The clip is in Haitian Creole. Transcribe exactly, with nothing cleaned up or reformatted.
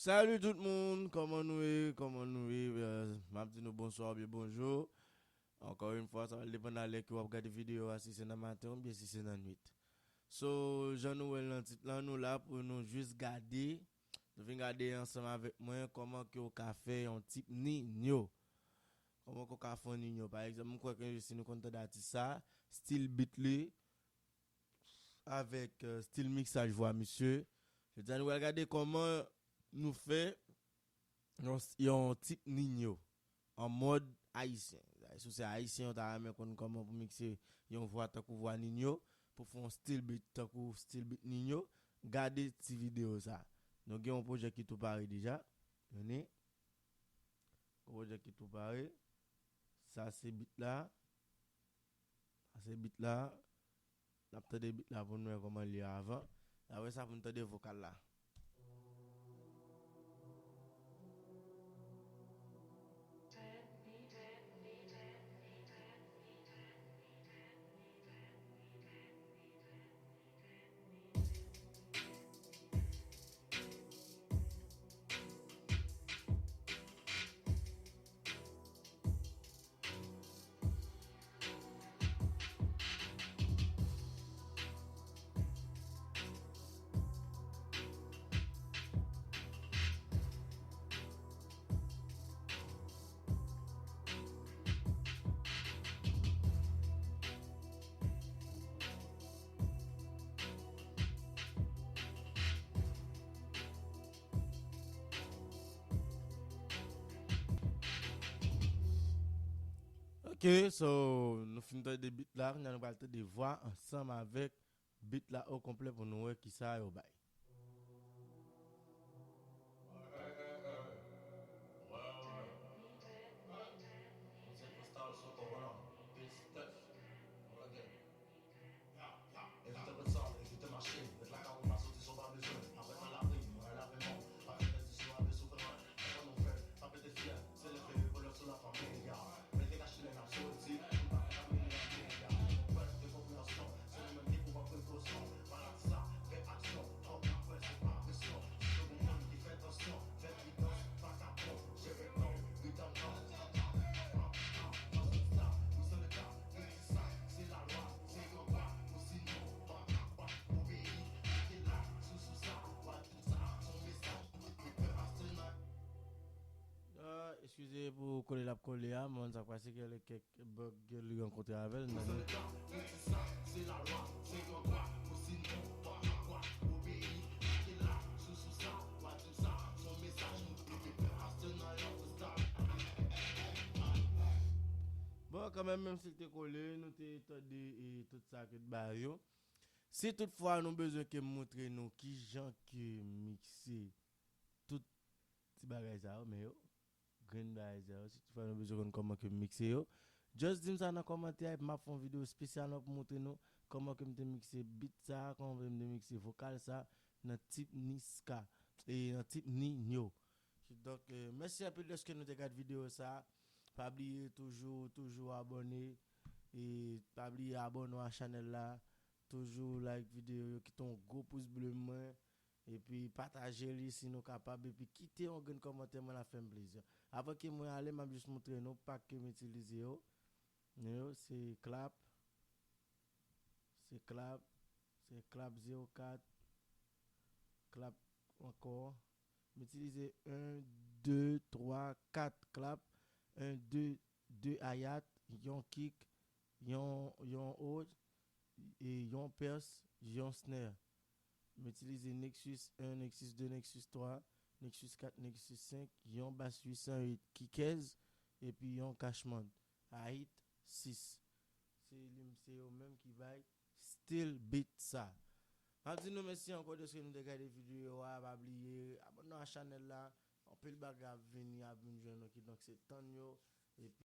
Salut tout moun, kòman nou ye? Kòman nou ye? Euh, m ap di nou bonswa oubyen bonjou. Encore une fois, sa va depann a lè ke w ap gade videyo a, si se nan maten oubyen si se nan nwit. So, jan nou wè l nan tit lan, nou la pou nou jis gade, nou vin gade ansanm avèk mwen kòman ke w ka fè yon tip ninyo. Kòman ke w ka fè yon ninyo? Pa egzanp, m kwè ke si nou konn tande atis sa, stil beat li, avèk, euh, stil miksaj vwa misye. Jodi a, nou pral gade kòman nou fè yon, yon tip ninyo an mòd ayisyen. Si w se ayisyen, ou ta renmen konn kòman pou mikse yon vwa tankou vwa ninyo, pou fè yon stil beat tankou stil beat ninyo, gade ti videyo sa. Nou gen yon pwojè ki tou pare deja. Yon pwojè ki tou pare. Sa se beat la. Sa se beat la. N ap tande beat la pou nou wè kòman l ye avan. N ap wè sa pou nou tande vokal la. Ok, so nou fin tande beat la, kounye a nou pral tande vwa ansanm avèk beat la o konplè pou nou wè kisa yo bay. Evite pran sa, evite mache. Met lakay ou pa soti si w pa bezwen. Apre tan lapli, mwen lave men w. Pa fè pèdi sou abe sou fè mwen. Fè yon nouvèl, pa pete fyèl. Se leve epòl sou la fanmi, ya. Mete kach lè n ap soti. Pou pa fè kamele ap vini, ya. Pwèl de konpreyansyon. Se nou menm ki pou pran prekosyon. Maladi sa, fè aksyon. Fòk n ap wè, se pa presyon. Si se yon moun ki fè tansyon, fè pridans, vakabon, jere tan w, ritm nan. Sa, wi, se leta, nou di sa, se lalwa, se yon lwa, nou sinon, pa ka pa obeyi, rete la, sou, sou sa, w a di sa, se yon mesaj, nou pè astronot. Ah, eskize pou kole l ap kole a, m pa konn sa k pase, gen kèk bug ke li rankontre avè l, men nou. Bon, kanmenm, menm si l te kole, nou te tande, e, tout sa ke t ba yo. Si toutfwa nou bezwen ke m montre nou kijan ke mikse tout ti bagay sa yo, men yo, grenn bagay sa yo, si toutfwa nou bezwen konn kòman ke m mikse yo, just di m sa nan kòmantè a, epi m ap fè yon videyo espesyalman pou montre nou kòman ke m te mikse beat sa, kòman ke m te mikse vokal sa nan tip Niska, e nan tip Ninyo. Kidonk, eh, mèsi anpil dèske nou te gade videyo sa. Pa bliye toujou, toujou abòne, e pa bliye abòne w a chanèl la, toujou like videyo yo, kite yon gwo pous ble mwen. Epi pataje li si nou kapab, epi kite yon grenn kòmantè, mwen ap fè m plezi. Avan ke mwen ale, m ap jis montre nou pak ke m itilize yo. Yo, se Clap, se Clap, se Clap zewo kat, Clap ankò. M itilize en, de, twa, kat Clap, en, de, de hi-hat, yon kick, yon, yon O, e yon pèse, yon snare. M itilize Nexus en, Nexus de, Nexus twa, Nexus kat, Nexus senk, yon bas uit san uit kickers, epi yon Cashman hi-hat sis. Se li, se yo menm ki bay stil beat sa. M ap di nou mèsi ankò dèske nou te gade videyo a. Pa bliye abòne w a chanèl la. Anpil bagay ap vini, ap vin jwenn nou, kidonk se tann yo. Epi